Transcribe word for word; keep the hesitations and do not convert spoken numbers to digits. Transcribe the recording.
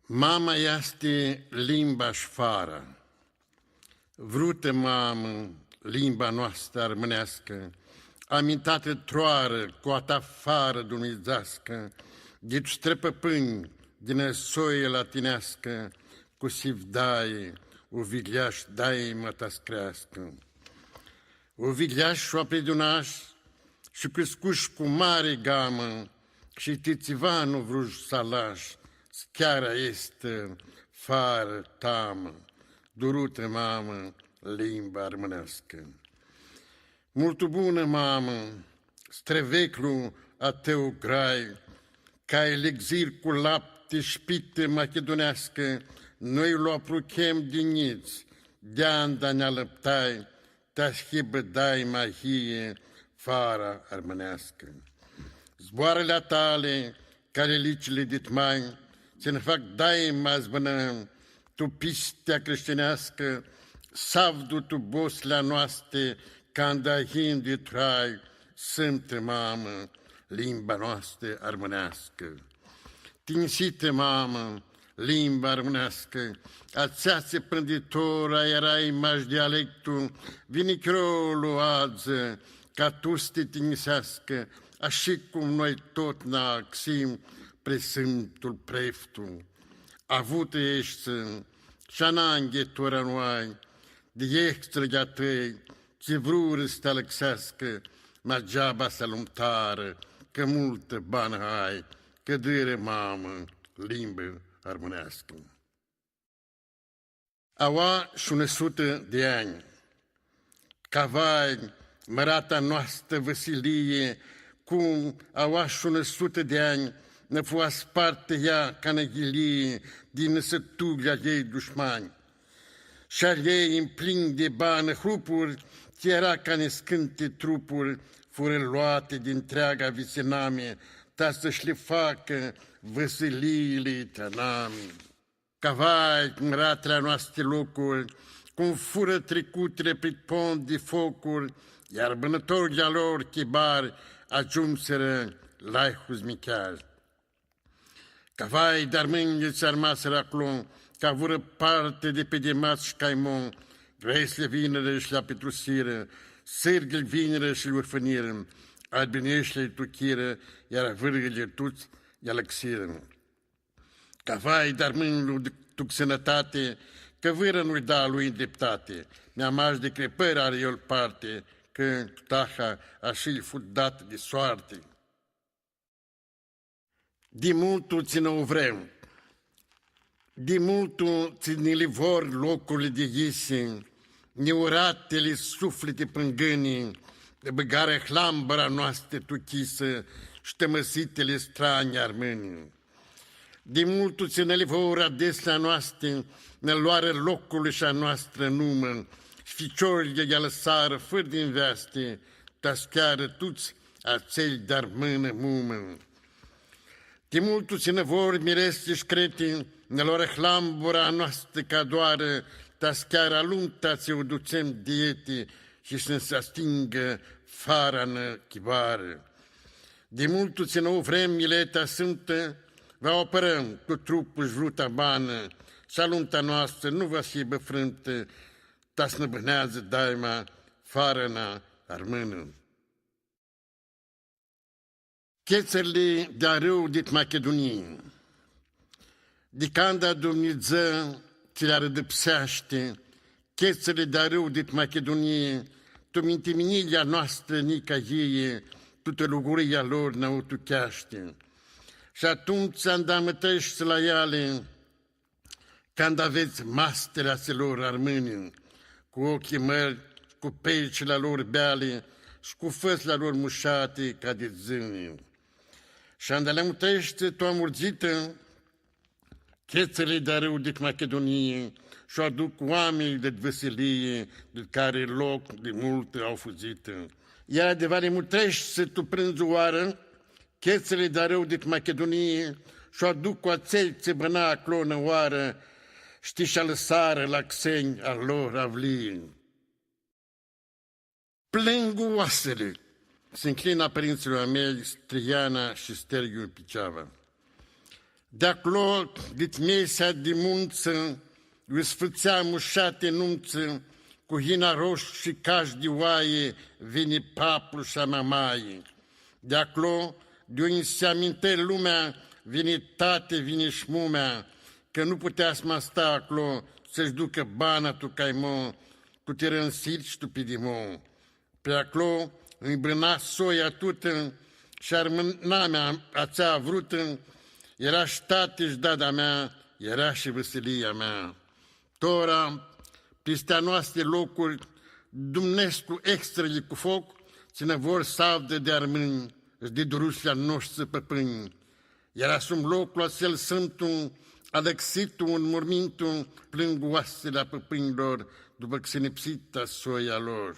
Mama easti limba sh-fara. Vrutã mamã, limba noastã armãneascã, amintatã troarã cu a ta farã dumnidzeascã, di tu strãpãpãnj, di nã soi latineascã, cu sivdai, u vigljea sh-daima ta s-creascã. U vigljea sh-u apridunash, sh-u criscush cu mari gamã, shi ti tsiva nu vrush s-alash, s-chearã aestã farã tamã, durutã mamã, limba armãneascã. Multu bunã mamã, strãveclu a tãu grai, ca elixir cu lapti sh-pitã machiduneascã, noi lu apruchem di njits, di anda nã alãptai, ta s-hibã daima hii fara armãneascã. Zboarãli a tali, ca lilicili dit mai, tsi nã fac daima s-bãnãm tu pistea crishtineascã, s-avdu tu boslea noasti, canda him di trai, sãmtã mamã, limba noastã armãneascã. Tinsitã mamã, limba armãneascã, atsea tsi pãn di tora earai mash dialectu, vini chirolu adzã, ca tu s-ti tinseascã, ashi cum noi totna axim pri sãmtul preftu. Avutã eshti, sh-ananghi tora nu ai, di extrãlji a tãi, tsi vrurã s-ti alãxeascã, ma geaba s-alumtarã, cã multã banã ai, cã dãrã mamã, limbã armãneascã. Aoa sh-unã sutã di anj. Cavai, mãrata noastã vãsilii, cum aoa sh-unã sutã di anj nã fu aspartã ea ca nã ghilii di nãsãtulji a ljei dushmanj. Shi a ljei, mplini di banã hrupuri, tsi eara ca niscãnti trupuri, furã loati di ntreaga visinami, ta s-sh-li facã vãsiliili ti anami. Cavai, mãratli a noasti locuri, cum furã tricutili prit pont di focuri, iar bãnãtorlji a lor chibari agiumsirã la huzmicheari. Cavai di armãnjlji tsi armasirã aclo, cã avurã parti di pidimats sh-caimon, gresli vinirã sh-li apitrusirã, sãrghili vinirã sh-li urfãnirã, albineshli tuchirã, iar vãrgãlji tuts lj-alãxirã. Cavai di armãnjlji di tu xãnãtati, cã vãrã nu-lj da a lui ndriptati, nea mash di cripãri ari el parti, cã taha ashi-lj fu dat di soarti. Di multu tsi nã u vrem, di multu tsi nã li vor locurli di yisi, niuratili sufliti pãngãni, bãgarã hlambura noastã tu chisã, sh-tãmãsitili stranji armãni. Di multu tsi nã li vor adeslji a noasti, nã loarã locurli sh-a noastrã numã, ficiorlji lj-alãsarã fãr di nveasti, ta s-chearã tuts atselj di armãnã mumã. Di multu tsi nã vor miresti sh-creti, nã loarã hlambura a noastã ca doarã, ta s-chearã alumta tsi u dutsem di eti, shi s-nã s-astingã fara nã chibarã. Di multu tsi nã u vrem, Mileta Sãmtã, va u apãrãm cu truplu sh-vruta banã, sh-alumta noastrã nu va s-hibã frãmtã, ta s-nã bãneadzã daima fara nã armãnã. Chetsãrli di arãu dit Machidunii. Di canda Dumnidzã tsi li arãdãpseashti, chetsãrli di arãu dit Machidunii, tu mintiminilja noastrã nica yii, tutã luguria lor nã utucheashti. Shi atumtsea anda amãtãshti la eali, canda vedz mastili atsilor armãni, cu oclji mãri, cu pecili a lor beali, shi cu fãtsli a lor mushati ca di dzãni. Shi anda li amãtãshti tu amurdzitã, chetsãrli di arãu dit Machidunii, sh-u aduc oaminjlji di vãsilii, di cari loc di multu au fudzitã. Iar di va li amãtãshti tu prãndzu oarã, chetsãrli di arãu dit Machidunii, sh-u aduc cu atselj tsi bãna aclo nã oarã, sh-ti sh-alãsarã la xenj a lor avlii. Plãngu oasili, s-ncljinã pãrintsãlor a mei, Striana shi Stergiu Piceava. Di aclo, dit mesea di muntsã, iu s-fãtsea mushati numtsã, cu yina rosh shi cash di oai, vini paplu shi a mamai. Di aclo, di unã s-aminti lumea, vini tati, vini sh-mumea, cã nu putea s-ma sta aclo, s-sh ducã bana tu caimo, tu tirãnsit shi tu pidimo. Pi aclo nj-bãna soia tutã, shi armãnamea atsea vrutã, eara sh-tati sh-dada mea, eara shi vãsilia mea. Tora, pisti a noasti locuri, Dumnescu extrãli cu foc, tsi nã vor s-avdã di armãnj, sh-di durushea a noshtsã pãpãnj. Eara sum loclu atsel sãmtu, alãxitu un murmintu, plãngu oasili a pãpãnjlor, dupã xinipsita soia lor.